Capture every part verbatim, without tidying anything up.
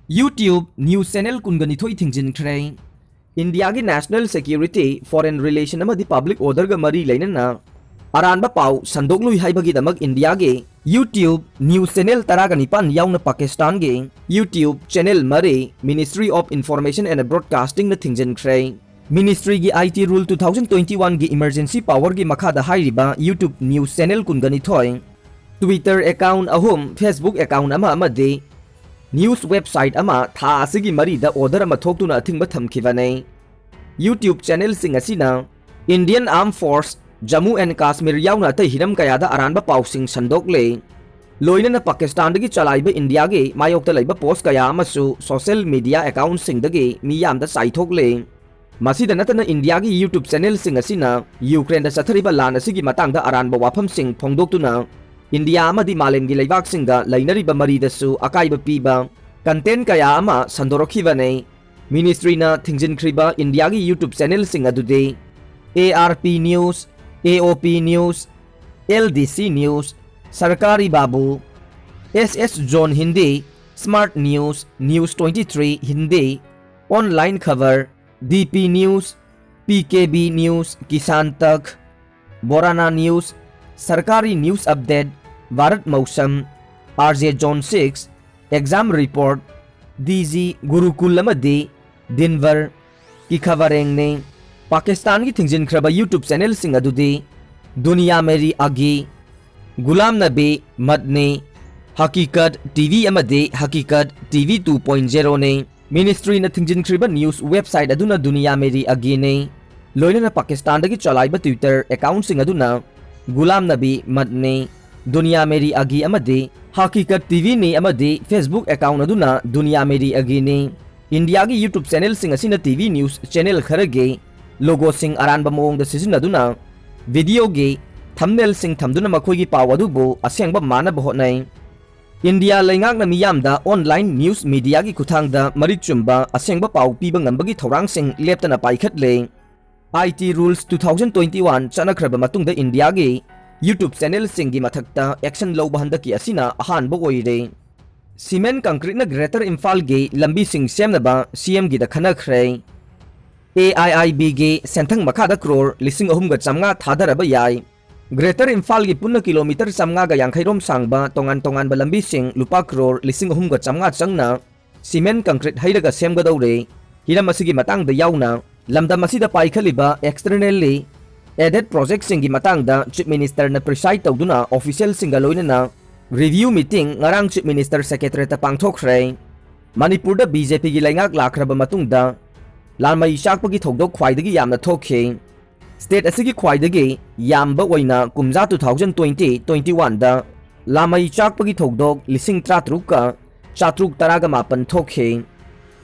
YouTube news channel ꯀꯨꯟꯒ ꯅꯤꯊꯣꯏ ꯊꯤꯡꯖꯤꯟꯈ꯭ꯔꯦ꯫ ꯏꯟꯗꯤꯌꯥꯒꯤ national security, foreign relation ꯑꯃꯗꯤ public orderꯒ ꯃꯔꯤ ꯂꯩꯅꯅ ꯑꯔꯥꯟꯕ ꯄꯥꯎ ꯁꯟꯗꯣꯛꯂꯣꯏ ꯍꯥꯏꯕꯒꯤꯗꯃꯛ ꯏꯟꯗꯤꯌꯥꯒꯤ YouTube news channel ꯇꯔꯥꯒ ꯅꯤꯄꯥꯟ ꯌꯥꯎꯅ ꯄꯥꯀꯤꯁꯇꯥꯟꯒꯤ YouTube channel ꯃꯔꯤ Ministry of Information and Broadcastingꯅ ꯊꯤꯡꯖꯤꯟꯈ꯭ꯔꯦ꯫ Ministryꯒꯤ I T rule two thousand twenty-oneꯒꯤ emergency powerꯒꯤ ꯃꯈꯥꯗ ꯍꯥꯏꯔꯤꯕ YouTube news channel ꯀꯨꯟꯒ ꯅꯤꯊꯣꯏ, Twitter account ꯑꯍꯨꯝ, Facebook account ꯑꯃ ꯑꯃꯗꯤ news website ꯑꯃ ꯊꯥ ꯑꯁꯤꯒꯤ ꯃꯔꯤꯗ order ꯑꯃ ꯊꯣꯛꯇꯨꯅ ꯑꯊꯤꯡꯕ ꯊꯝꯈꯤꯕꯅꯤ꯫ YouTube channelꯁꯤꯡ ꯑꯁꯤꯅ Indian Armed Force, Jammu and Kashmir ꯌꯥꯎꯅ ꯑꯇꯩ ꯍꯤꯔꯝ ꯀꯌꯥꯗ ꯑꯔꯥꯟꯕ ꯄꯥꯎꯁꯤꯡ ꯁꯟꯗꯣꯛꯂꯦ꯫ ꯂꯣꯏꯅꯅ ꯄꯥꯀꯤꯁꯇꯥꯟꯗꯒꯤ ꯆꯂꯥꯏꯕ ꯏꯟꯗꯤꯌꯥꯒꯤ ꯃꯥꯌꯣꯛꯇ ꯂꯩꯕ post ꯀꯌꯥ ꯑꯃꯁꯨ social media accountꯁꯤꯡꯗꯒꯤ ꯃꯤꯌꯥꯝꯗ ꯆꯥꯏꯊꯣꯛꯂꯦ꯫ ꯃꯁꯤꯗ ꯅꯠꯇꯅ ꯏꯟꯗꯤꯌꯥꯒꯤ YouTube channelꯁꯤꯡ ꯑꯁꯤꯅ ꯌꯨꯀ꯭ꯔꯦꯟꯗ ꯆꯠꯊꯔꯤꯕ ꯂꯥꯟ ꯑꯁꯤꯒꯤ ꯃꯇꯥꯡꯗ ꯑꯔꯥꯟꯕ ꯋꯥꯐꯝꯁꯤꯡ ꯐꯣꯡꯗꯣꯛꯇꯨꯅ ꯏꯟꯗꯤꯌꯥ ꯑꯃꯗꯤ ꯃꯥꯂꯦꯝꯒꯤ ꯂꯩꯕꯥꯛꯁꯤꯡꯒ ꯂꯩꯅꯔꯤꯕ ꯃꯔꯤꯗꯁꯨ ꯑꯀꯥꯏꯕ ꯄꯤꯕ content ꯀꯌꯥ ꯑꯃ ꯁꯟꯗꯣꯔꯛꯈꯤꯕꯅꯤ꯫ Ministryꯅ ꯊꯤꯡꯖꯤꯟꯈ꯭ꯔꯤꯕ ꯏꯟꯗꯤꯌꯥꯒꯤ YouTube channelꯁꯤꯡ ꯑꯗꯨꯗꯤ A R P News, A O P News, L D C News, Sarkari Babu, S S Zone Hindi, Smart News, News twenty-three Hindi, Online Khabar, D P News, P K B News, Kisan Tak, Borana News, Sarkari News Update, Bharat Mausam, R J Zone six, Exam Report, D G Gurukul ꯑꯃꯗꯤ Dinbar Ki Khabarengꯅꯤ꯫ ꯄꯥꯀꯤꯁꯇꯥꯟꯒꯤ ꯊꯤꯡꯖꯤꯟꯈ꯭ꯔꯕ YouTube channelꯁꯤꯡ ꯑꯗꯨꯗꯤ Duniya Meri Agi, Ghulam Nabi Madni, Haqiqat T V ꯑꯃꯗꯤ Haqiqat T V two point zero ꯅꯤ꯫ Ministryꯅ ꯊꯤꯡꯖꯤꯟꯈ꯭ꯔꯤꯕ news website ꯑꯗꯨꯅ Duniya Meri Agiꯅꯤ꯫ ꯂꯣꯏꯅꯅ ꯄꯥꯀꯤꯁꯇꯥꯟꯗꯒꯤ ꯆꯂꯥꯏꯕ Twitter accountꯁꯤꯡ ꯑꯗꯨꯅ Ghulam Nabi Madni, Duniya Meri Agi ꯑꯃꯗꯤ Haqiqat T Vꯅꯤ ꯑꯃꯗꯤ Facebook account ꯑꯗꯨꯅ Duniya Meri Agiꯅꯤ꯫ ꯏꯟꯗꯤꯌꯥꯒꯤ YouTube channelꯁꯤꯡ ꯑꯁꯤꯅ T V news channel ꯈꯔꯒꯤ logoꯁꯤꯡ ꯑꯔꯥꯟꯕ ꯃꯑꯣꯡꯗ ꯁꯤꯖꯤꯟꯅꯗꯨꯅ videoꯒꯤ thumbnailꯁꯤꯡ ꯊꯝꯗꯨꯅ ꯃꯈꯣꯏꯒꯤ ꯄꯥꯎ ꯑꯗꯨꯕꯨ ꯑꯁꯦꯡꯕ ꯃꯥꯟꯅꯕ ꯍꯣꯠꯅꯩ꯫ ꯏꯟꯗꯤꯌꯥ ꯂꯩꯉꯥꯛꯅ ꯃꯤꯌꯥꯝꯗ online news mediaꯒꯤ ꯈꯨꯠꯊꯥꯡꯗ ꯃꯔꯤꯛ ꯆꯨꯝꯕ ꯑꯁꯦꯡꯕ ꯄꯥꯎ ꯄꯤꯕ ꯉꯝꯕꯒꯤ ꯊꯧꯔꯥꯡꯁꯤꯡ ꯂꯦꯞꯇꯅ ꯄꯥꯏꯈꯠꯂꯦ꯫ I T rules two thousand twenty-one ꯆꯠꯅꯈ꯭ꯔꯕ ꯃꯇꯨꯡꯗ ꯏꯟꯗꯤꯌꯥꯒꯤ YouTube channelꯁꯤꯡꯒꯤ ꯃꯊꯛꯇ action ꯂꯧꯕ ꯍꯟꯗꯛꯀꯤ ꯑꯁꯤꯅ ꯑꯍꯥꯟꯕ ꯑꯣꯏꯔꯦ꯫ Cement concreteꯅ Greater ꯏꯝꯐꯥꯜꯒꯤ ꯂꯝꯕꯤꯁꯤꯡ ꯁꯦꯝꯅꯕ CMꯒꯤꯗ ꯈꯟꯅꯈ꯭ꯔꯦ꯫ AIIBꯒꯤ ꯁꯦꯟꯊꯪ ꯃꯈꯥꯗ ꯀ꯭ꯔꯣꯔ ꯂꯤꯁꯤꯡ ꯑꯍꯨꯝꯒ ꯆꯥꯝꯃꯉꯥ ꯊꯥꯗꯔꯕ ꯌꯥꯏ꯫ Greater ꯏꯝꯐꯥꯜꯒꯤ ꯄꯨꯟꯅ ꯀꯤꯂꯣꯃꯤꯇꯔ ꯆꯥꯝꯃꯉꯥꯒ ꯌꯥꯡꯈꯩ ꯔꯣꯝ ꯁꯥꯡꯕ ꯇꯣꯉꯥꯟ ꯇꯣꯉꯥꯟꯕ ꯂꯝꯕꯤꯁꯤꯡ ꯂꯨꯄꯥ ꯀ꯭ꯔꯣꯔ ꯂꯤꯁꯤꯡ ꯑꯍꯨꯝꯒ ꯆꯥꯝꯃꯉꯥ ꯆꯪꯅ cement concrete ꯍꯩꯔꯒ ꯁꯦꯝꯒꯗꯧꯔꯦ꯫ ꯍꯤꯔꯝ ꯑꯁꯤꯒꯤ ꯃꯇꯥꯡꯗ ꯌꯥꯎꯅ ꯂꯝꯗꯝ ꯑꯁꯤꯗ ꯄꯥꯏꯈꯠꯂꯤꯕ externally aided projectꯁꯤꯡꯒꯤ ꯃꯇꯥꯡꯗ Chief Ministerꯅ preside ꯇꯧꯗꯨꯅ officialꯁꯤꯡꯒ ꯂꯣꯏꯅꯅ review meeting ꯉꯔꯥꯡ Chief Minister Secretariatꯇ ꯄꯥꯡꯊꯣꯛꯈ꯭ꯔꯦ꯫ ꯃꯅꯤꯄꯨꯔꯗ BJPꯒꯤ ꯂꯩꯉꯥꯛ ꯂꯥꯛꯈ꯭ꯔꯕ ꯃꯇꯨꯡꯗ ꯂꯥꯟꯃꯩ ꯆꯥꯛꯄꯒꯤ ꯊꯧꯗꯣꯛ ꯈ꯭ꯋꯥꯏꯗꯒꯤ ꯌꯥꯝꯅ ꯊꯣꯛꯈꯤ꯫ State ꯑꯁꯤꯒꯤ ꯈ꯭ꯋꯥꯏꯗꯒꯤ ꯌꯥꯝꯕ ꯑꯣꯏꯅ ꯀꯨꯝꯖꯥ two thousand twenty twenty oneꯗ ꯂꯥꯟꯃꯩ ꯆꯥꯛꯄꯒꯤ ꯊꯧꯗꯣꯛ ꯂꯤꯁꯤꯡ ꯇꯔꯥꯇꯔꯨꯛꯀ ꯆꯥꯇ꯭ꯔꯨꯛ ꯇꯔꯥꯒ ꯃꯥꯄꯟ ꯊꯣꯛꯈꯤ꯫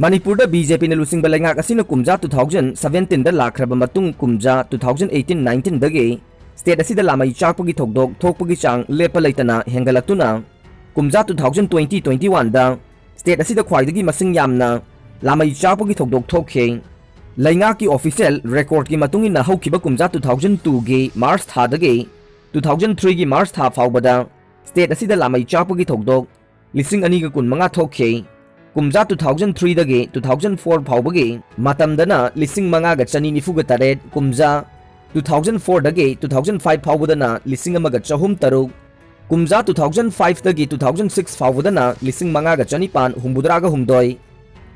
ꯃꯅꯤꯄꯨꯔꯗ BJPꯅ ꯂꯨꯆꯤꯡꯕ ꯂꯩꯉꯥꯛ ꯑꯁꯤꯅ ꯀꯨꯝꯖꯥ two thousand seventeenꯗ ꯂꯥꯛꯈ꯭ꯔꯕ ꯃꯇꯨꯡ ꯀꯨꯝꯖꯥ two thousand eighteen nineteenꯗꯒꯤ state ꯑꯁꯤꯗ ꯂꯥꯟꯃꯩ ꯆꯥꯛꯄꯒꯤ ꯊꯧꯗꯣꯛ ꯊꯣꯛꯄꯒꯤ ꯆꯥꯡ ꯂꯦꯞꯄ ꯂꯩꯇꯅ ꯍꯦꯟꯒꯠꯂꯛꯇꯨꯅ ꯀꯨꯝꯖꯥ two thousand twenty twenty oneꯗ state ꯑꯁꯤꯗ ꯈ꯭ꯋꯥꯏꯗꯒꯤ ꯃꯁꯤꯡ ꯌꯥꯝꯅ ꯂꯥꯟꯃꯩ ꯆꯥꯛꯄꯒꯤ ꯊꯧꯗꯣꯛ ꯊꯣꯛꯈꯤ꯫ ꯂꯩꯉꯥꯛꯀꯤ official recordꯀꯤ ꯃꯇꯨꯡ ꯏꯟꯅ ꯍꯧꯈꯤꯕ ꯀꯨꯝꯖꯥ two thousand twoꯒꯤ March ꯊꯥꯗꯒꯤ two thousand threeꯒꯤ March ꯊꯥ ꯐꯥꯎꯕꯗ state ꯑꯁꯤꯗ ꯂꯥꯟꯃꯩ ꯆꯥꯛꯄꯒꯤ ꯊꯧꯗꯣꯛ ꯂꯤꯁꯤꯡ ꯑꯅꯤꯒ ꯀꯨꯟꯃꯉꯥ ꯊꯣꯛꯈꯤ꯫ ꯀꯨꯝꯖꯥ two thousand threeꯗꯒꯤ two thousand four ꯐꯥꯎꯕꯒꯤ ꯃꯇꯝꯗꯅ ꯂꯤꯁꯤꯡ ꯃꯉꯥꯒ ꯆꯅꯤ ꯅꯤꯐꯨꯒ ꯇꯔꯦꯠ, ꯀꯨꯝꯖꯥ two thousand fourꯗꯒꯤ two thousand five ꯐꯥꯎꯕꯗꯅ ꯂꯤꯁꯤꯡ ꯑꯃꯒ ꯆꯍꯨꯝ ꯇꯔꯨꯛ, ꯀꯨꯝꯖꯥ two thousand fiveꯇꯒꯤ two thousand six ꯐꯥꯎꯕꯗꯅ ꯂꯤꯁꯤꯡ ꯃꯉꯥꯒ ꯆꯅꯤꯄꯥꯟ ꯍꯨꯝꯐꯨꯇꯔꯥꯒ ꯍꯨꯝꯗꯣꯏ,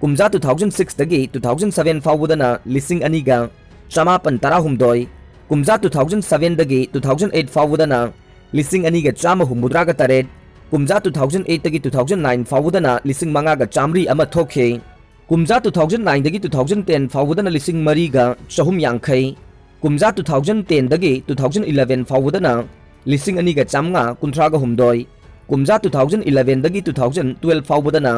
ꯀꯨꯝꯖꯥ two thousand sixꯇꯒꯤ two thousand seven ꯐꯥꯎꯕꯗꯅ ꯂꯤꯁꯤꯡ ꯑꯅꯤꯒ ꯆꯃꯥꯄꯟ ꯇꯔꯥꯍꯨꯝꯗꯣꯏ, ꯀꯨꯝꯖꯥ two thousand sevenꯗꯒꯤ two thousand eight ꯐꯥꯎꯕꯗꯅ ꯂꯤꯁꯤꯡ ꯑꯅꯤꯒ ꯆꯥꯝꯃ ꯍꯨꯝꯐꯨꯇꯔꯥꯒ ꯇꯔꯦꯠ, ꯀꯨꯝꯖꯥ two thousand eightꯇꯒꯤ two thousand nine ꯐꯥꯎꯕꯗꯅ ꯂꯤꯁꯤꯡ ꯃꯉꯥꯒ ꯆꯥꯝꯃꯔꯤ ꯑꯃ ꯊꯣꯛꯈꯤ꯫ ꯀꯨꯝꯖꯥ two thousand nineꯗꯒꯤ two thousand ten ꯐꯥꯎꯕꯗꯅ ꯂꯤꯁꯤꯡ ꯃꯔꯤꯒ ꯆꯍꯨꯝ ꯌꯥꯡꯈꯩ, ꯀꯨꯝꯖꯥ two thousand tenꯗꯒꯤ two thousand eleven ꯐꯥꯎꯕꯗꯅ ꯂꯤꯁꯤꯡ ꯑꯅꯤꯒ ꯆꯥꯝꯃꯉꯥ ꯀꯨꯟꯊ꯭ꯔꯥꯒ ꯍꯨꯝꯗꯣꯏ, ꯀꯨꯝꯖꯥ two thousand elevenꯗꯒꯤ two thousand twelve ꯐꯥꯎꯕꯗꯅ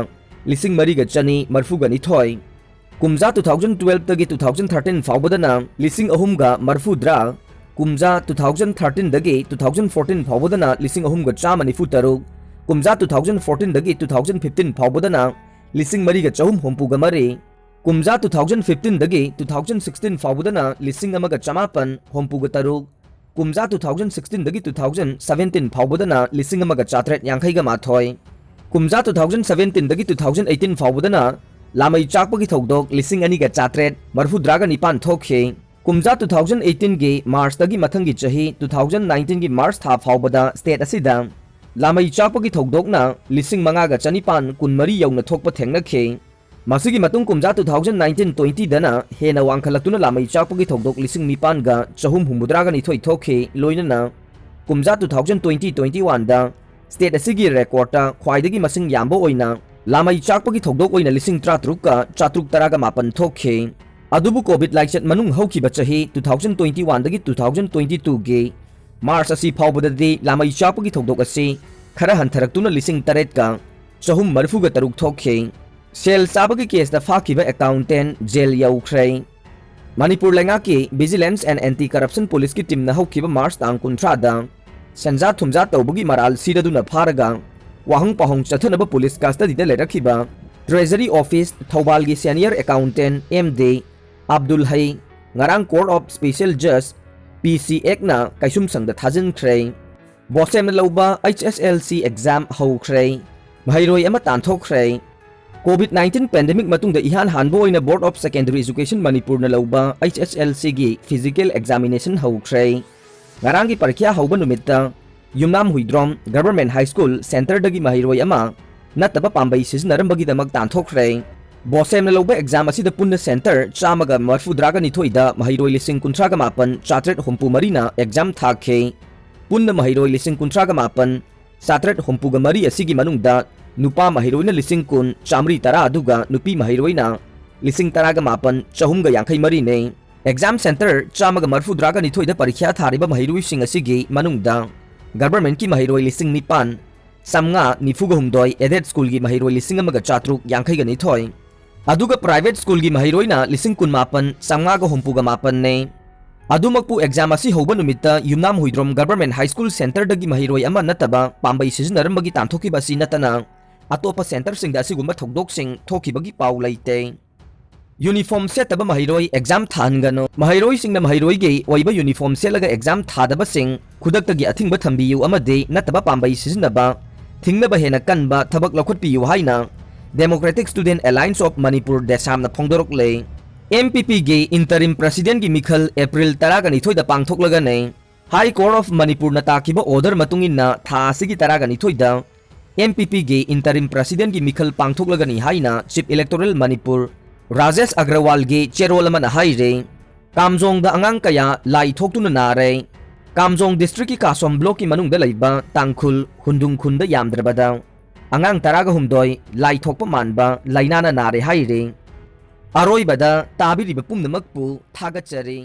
ꯂꯤꯁꯤꯡ ꯃꯔꯤꯒ ꯆꯅꯤ ꯃꯔꯤꯐꯨꯒ ꯅꯤꯊꯣꯏ, ꯀꯨꯝꯖꯥ two thousand twelveꯇꯒꯤ two thousand thirteen ꯐꯥꯎꯕꯗꯅ ꯂꯤꯁꯤꯡ ꯑꯍꯨꯝꯒ ꯃꯔꯤꯐꯨꯇꯔꯥ, ꯀꯨꯝꯖꯥ two thousand thirteenꯗꯒꯤ two thousand fourteen ꯐꯥꯎꯕꯗꯅ ꯂꯤꯁꯤꯡ ꯑꯍꯨꯝꯒ ꯆꯥꯝꯃ ꯅꯤꯐꯨ ꯇꯔꯨꯛ, ꯀꯨꯝꯖꯥ two thousand fourteenꯗꯒꯤ two thousand fifteen ꯐꯥꯎꯕꯗꯅ ꯂꯤꯁꯤꯡ ꯃꯔꯤꯒ ꯆꯍꯨꯝ ꯍꯨꯝꯐꯨꯒ ꯃꯔꯤ, ꯀꯨꯝꯖꯥ two thousand fifteenꯗꯒꯤ two thousand sixteen ꯐꯥꯎꯕꯗꯅ ꯂꯤꯁꯤꯡ ꯑꯃꯒ ꯆꯃꯥꯄꯟ ꯍꯨꯝꯐꯨꯒ ꯇꯔꯨꯛ, ꯀꯨꯝꯖꯥ two thousand sixteenꯗꯒꯤ two thousand seventeen ꯐꯥꯎꯕꯗꯅ ꯂꯤꯁꯤꯡ ꯑꯃꯒ ꯆꯥꯇ꯭ꯔꯦꯠ ꯌꯥꯡꯈꯩꯒ ꯃꯥꯊꯣꯏ꯫ ꯀꯨꯝꯖꯥ two thousand seventeen ꯗꯒꯤ two thousand eighteen ꯐꯥꯎꯕꯗꯅ ꯂꯥꯃꯩ ꯆꯥꯛꯄꯒꯤ ꯊꯧꯗꯣꯛ ꯂꯤꯁꯤꯡ ꯑꯅꯤꯒ ꯆꯥꯇ꯭ꯔꯦꯠ ꯃꯔꯤꯐꯨꯇꯔꯥꯒ ꯅꯤꯄꯥꯟ ꯊꯣꯛꯈꯤ꯫ ꯀꯨꯝꯖꯥ two thousand eighteen ꯒꯤ March ꯇꯒꯤ ꯃꯊꯪꯒꯤ ꯆꯍꯤ two thousand nineteen ꯒꯤ March ꯊꯥ ꯐꯥꯎꯕꯗ state ꯑꯁꯤꯗ ꯂꯥꯃꯩ ꯆꯥꯛꯄꯒꯤ ꯊꯧꯗꯣꯛꯅ ꯂꯤꯁꯤꯡ ꯃꯉꯥꯒ ꯆꯅꯤꯄꯥꯟ ꯀꯨꯟꯃꯔꯤ ꯌꯧꯅ ꯊꯣꯛꯄ ꯊꯦꯡꯅꯈꯤ꯫ ꯃꯁꯤꯒꯤ ꯃꯇꯨꯡ ꯀꯨꯝꯖꯥ two thousand nineteen twenty ꯗꯅ ꯍꯦꯟꯅ ꯋꯥꯡꯈꯠꯂꯛꯇꯨꯅ ꯂꯥꯃꯩ ꯆꯥꯛꯄꯒꯤ ꯊꯧꯗꯣꯛ ꯂꯤꯁꯤꯡ ꯅꯤꯄꯥꯟꯒ ꯆꯍꯨꯝ ꯍꯨꯝꯐꯨꯇꯔꯥꯒ ꯅꯤꯊꯣꯏ ꯊꯣꯛꯈꯤ꯫ ꯂꯣꯏꯅꯅ ꯀꯨꯝꯖꯥ two thousand twenty twenty one ꯗ state ꯑꯁꯤꯒꯤ record ꯇ ꯈ꯭ꯋꯥꯏꯗꯒꯤ ꯃꯁꯤꯡ ꯌꯥꯝꯕ ꯑꯣꯏꯅ ꯂꯥꯃꯩ ꯆꯥꯛꯄꯒꯤ ꯊꯧꯗꯣꯛ ꯑꯣꯏꯅ ꯂꯤꯁꯤꯡ ꯇꯔꯥꯇꯔꯨꯛꯀ ꯆꯥꯇ꯭ꯔꯨꯛ ꯇꯔꯥꯒ ꯃꯥꯄꯟ ꯊꯣꯛꯈꯤ꯫ ꯑꯗꯨꯕꯨ COVID ꯂꯥꯏꯆꯠ ꯃꯅꯨꯡ ꯍꯧꯈꯤꯕ ꯆꯍꯤ two thousand twenty one ꯗꯒꯤ two thousand twenty two ꯒꯤ March ꯑꯁꯤ ꯐꯥꯎꯕꯗꯗꯤ ꯂꯥꯃꯩ ꯆꯥꯛꯄꯒꯤ ꯊꯧꯗꯣꯛ ꯑꯁꯤ ꯈꯔ ꯍꯟꯊꯔꯛꯇꯨꯅ ꯂꯤꯁꯤꯡ ꯇꯔꯦꯠꯀ ꯆꯍꯨꯝ ꯃꯔꯤꯐꯨꯒ ꯇꯔꯨꯛ ꯊꯣꯛꯈꯤ꯫ ꯁꯦꯜ ꯆꯥꯕꯒꯤ case ꯇ ꯐꯥꯈꯤꯕ accountant jail ꯌꯧꯈ꯭ꯔꯦ꯫ ꯃꯅꯤꯄꯨꯔ ꯂꯩꯉꯥꯛꯀꯤ Vigilance and Anti Corruption Police ꯀꯤ team ꯅ ꯍꯧꯈꯤꯕ March ꯇꯥꯡ ꯀꯨꯟꯊ꯭ꯔꯥꯗ ꯁꯦꯟꯖꯥ ꯊꯨꯝꯖꯥ ꯇꯧꯕꯒꯤ ꯃꯔꯥꯜ ꯁꯤꯔꯗꯨꯅ ꯐꯥꯔꯒ ꯋꯥꯍꯪ ꯄꯥꯎꯍꯪ ꯆꯠꯊꯅꯕ police custody ꯗ ꯂꯩꯔꯛꯈꯤꯕ Treasury Office ꯊꯧꯕꯥꯜꯒꯤ senior accountant M D Abdul ꯍꯩ ꯉꯔꯥꯡ Court of Special Judge P C Act ꯅ ꯀꯩꯁꯨꯝꯁꯪꯗ ꯊꯥꯖꯤꯟꯈ꯭ꯔꯦ꯫ ꯕꯣꯁꯦꯝꯅ ꯂꯧꯕ H S L C exam ꯍꯧꯈ꯭ꯔꯦ꯫ ꯃꯍꯩꯔꯣꯏ ꯑꯃ ꯇꯥꯟꯊꯣꯛꯈ꯭ꯔꯦ꯫ COVID nineteen pandemic ꯃꯇꯨꯡꯗ ꯏꯍꯥꯟ ꯍꯥꯟꯕ ꯑꯣꯏꯅ Board of Secondary Education ꯃꯅꯤꯄꯨꯔꯅ ꯂꯧꯕ H S L C ꯒꯤ physical examination ꯍꯧꯈ꯭ꯔꯦ꯫ ꯉꯔꯥꯡꯒꯤ ꯄꯔꯤꯈ꯭ꯌꯥ ꯍꯧꯕ ꯅꯨꯃꯤꯠꯇ ꯌꯨꯝꯅꯥꯝ Huidrom Government High School Centre ꯗꯒꯤ ꯃꯍꯩꯔꯣꯏ ꯑꯃ ꯅꯠꯇꯕ ꯄꯥꯝꯕꯩ ꯁꯤꯖꯤꯟꯅꯔꯝꯕꯒꯤꯗꯃꯛ ꯇꯥꯟꯊꯣꯛꯈ꯭ꯔꯦ꯫ ꯕꯣꯁꯦꯝꯅ ꯂꯧꯕ exam ꯑꯁꯤꯗ ꯄꯨꯟꯅ centre ꯆꯥꯝꯃꯒ ꯃꯔꯤꯐꯨꯇꯔꯥꯒ ꯅꯤꯊꯣꯏꯗ ꯃꯍꯩꯔꯣꯏ ꯂꯤꯁꯤꯡ ꯀꯨꯟꯊ꯭ꯔꯥꯒ ꯃꯥꯄꯟ ꯆꯥꯇ꯭ꯔꯦꯠ ꯍꯨꯝꯐꯨ ꯃꯔꯤꯅ exam ꯊꯥꯈꯤ꯫ ꯄꯨꯟꯅ ꯃꯍꯩꯔꯣꯏ ꯂꯤꯁꯤꯡ ꯀꯨꯟꯊ꯭ꯔꯥꯒ ꯃꯥꯄꯟ ꯆꯥꯇ꯭ꯔꯦꯠ ꯍꯨꯝꯐꯨꯒ ꯃꯔꯤ ꯑꯁꯤꯒꯤ ꯃꯅꯨꯡꯗ ꯅꯨꯄꯥ ꯃꯍꯩꯔꯣꯏꯅ ꯂꯤꯁꯤꯡ ꯀꯨꯟ ꯆꯥꯃꯔꯤ ꯇꯔꯥ ꯑꯗꯨꯒ ꯅꯨꯄꯤ ꯃꯍꯩꯔꯣꯏꯅ ꯂꯤꯁꯤꯡ ꯇꯔꯥꯒ ꯃꯥꯄꯟ ꯆꯍꯨꯝꯒ ꯌꯥꯡꯈꯩ ꯃꯔꯤꯅꯤ꯫ Exam centre ꯆꯥꯝꯃꯒ ꯃꯔꯤꯐꯨꯇꯔꯥꯒ ꯅꯤꯊꯣꯏꯗ ꯄꯔꯤꯈ꯭ꯌꯥ ꯊꯥꯔꯤꯕ ꯃꯍꯩꯔꯣꯏꯁꯤꯡ ꯑꯁꯤꯒꯤ ꯃꯅꯨꯡꯗ government ꯀꯤ ꯃꯍꯩꯔꯣꯏ ꯂꯤꯁꯤꯡ ꯅꯤꯄꯥꯟ ꯆꯥꯝꯃꯉꯥ ꯅꯤꯐꯨꯒ ꯍꯨꯝꯗꯣꯏ, aided school ꯒꯤ ꯃꯍꯩꯔꯣꯏ ꯂꯤꯁꯤꯡ ꯑꯃꯒ ꯆꯥꯇ꯭ꯔꯨꯛ ꯌꯥꯡꯈꯩꯒ ꯅꯤꯊꯣꯏ, ꯑꯗꯨꯒ private school ꯒꯤ ꯃꯍꯩꯔꯣꯏꯅ ꯂꯤꯁꯤꯡ ꯀꯨꯟꯃꯥꯄꯟ ꯆꯥꯝꯃꯉꯥꯒ ꯍꯨꯝꯐꯨꯒ ꯃꯥꯄꯟꯅꯤ꯫ ꯑꯗꯨꯃꯛꯄꯨ exam ꯑꯁꯤ ꯍꯧꯕ ꯅꯨꯃꯤꯠꯇ ꯌꯨꯝꯅꯥꯝ Huidrom Government High School Centre ꯗꯒꯤ ꯃꯍꯩꯔꯣꯏ ꯑꯃ ꯅꯠꯇꯕ ꯄꯥꯝꯕꯩ ꯁꯤꯖꯤꯟꯅꯔꯝꯕꯒꯤ ꯇꯥꯟꯊꯣꯛꯈꯤꯕ ꯑꯁꯤ ꯅꯠꯇꯅ ꯑꯇꯣꯞꯄ centre ꯁꯤꯡꯗ ꯑꯁꯤꯒꯨꯝꯕ ꯊꯧꯗꯣꯛꯁꯤꯡ ꯊꯣꯛꯈꯤꯕꯒꯤ ꯄꯥꯎ ꯂꯩꯇꯦ꯫ Uniform ꯁꯦꯠꯇꯕ ꯃꯍꯩꯔꯣꯏ exam ꯊꯥꯍꯟꯒꯅꯨ꯫ ꯃꯍꯩꯔꯣꯏꯁꯤꯡꯅ ꯃꯍꯩꯔꯣꯏꯒꯤ ꯑꯣꯏꯕ uniform ꯁꯦꯠꯂꯒ exam ꯊꯥꯗꯕꯁꯤꯡ ꯈꯨꯗꯛꯇꯒꯤ ꯑꯊꯤꯡꯕ ꯊꯝꯕꯤꯌꯨ ꯑꯃꯗꯤ ꯅꯠꯇꯕ ꯄꯥꯝꯕꯩ ꯁꯤꯖꯤꯟꯅꯕ ꯊꯤꯡꯅꯕ ꯍꯦꯟꯅ ꯀꯟꯕ ꯊꯕꯛ ꯂꯧꯈꯠꯄꯤꯌꯨ ꯍꯥꯏꯅ Democratic Student Alliance of Manipur, ꯗꯦꯁꯥꯝꯅ ꯐꯣꯡꯗꯣꯔꯛꯂꯦ꯫ ꯑꯦꯝ ꯄꯤ ꯄꯤꯒꯤ interim presidentꯀꯤ ꯃꯤꯈꯜ ꯑꯦꯄ꯭ꯔꯤꯜ ꯇꯔꯥꯅꯤꯊꯣꯏꯗ ꯄꯥꯡꯊꯣꯛꯂꯒꯅꯤ꯫ High Court of Manipurꯅ ꯇꯥꯈꯤꯕ order ꯃꯇꯨꯡ ꯏꯟꯅ ꯊꯥ ꯑꯁꯤꯒꯤ ꯇꯔꯥꯅꯤꯊꯣꯏꯗ ꯑꯦꯝ ꯄꯤ ꯄꯤꯒꯤ interim presidentꯀꯤ ꯃꯤꯈꯜ ꯄꯥꯡꯊꯣꯛꯂꯒꯅꯤ ꯍꯥꯏꯅ Chief Electoral Manipur ꯔꯥꯖꯦꯁ ꯑꯒ꯭ꯔꯋꯥꯜꯒꯤ ꯆꯦꯔꯣꯜ ꯑꯃꯅ ꯍꯥꯏꯔꯦ꯫ ꯀꯥꯝꯖꯣꯡꯗ ꯑꯉꯥꯡ ꯀꯌꯥ ꯂꯥꯏ ꯊꯣꯛꯇꯨꯅ ꯅꯥꯔꯦ꯫ ꯀꯥꯝꯖꯣꯡ districtꯀꯤ ꯀꯥꯁꯣꯝ blockꯀꯤ ꯃꯅꯨꯡꯗ ꯂꯩꯕ ꯇꯥꯡꯈꯨꯜ ꯍꯨꯟꯗꯨꯡ ꯈꯨꯟꯗ ꯌꯥꯝꯗ꯭ꯔꯕꯗ ꯑꯉꯥꯡ ꯇꯔꯥꯒ ꯍꯨꯝꯗꯣꯏ ꯂꯥꯏ ꯊꯣꯛꯄ ꯃꯥꯟꯕ ꯂꯥꯏꯅꯥꯅ ꯅꯥꯔꯦ ꯍꯥꯏꯔꯦ꯫ ꯑꯔꯣꯏꯕꯗ ꯇꯥꯕꯤꯔꯤꯕ ꯄꯨꯝꯅꯃꯛꯄꯨ ꯊꯥꯒꯠꯆꯔꯤ꯫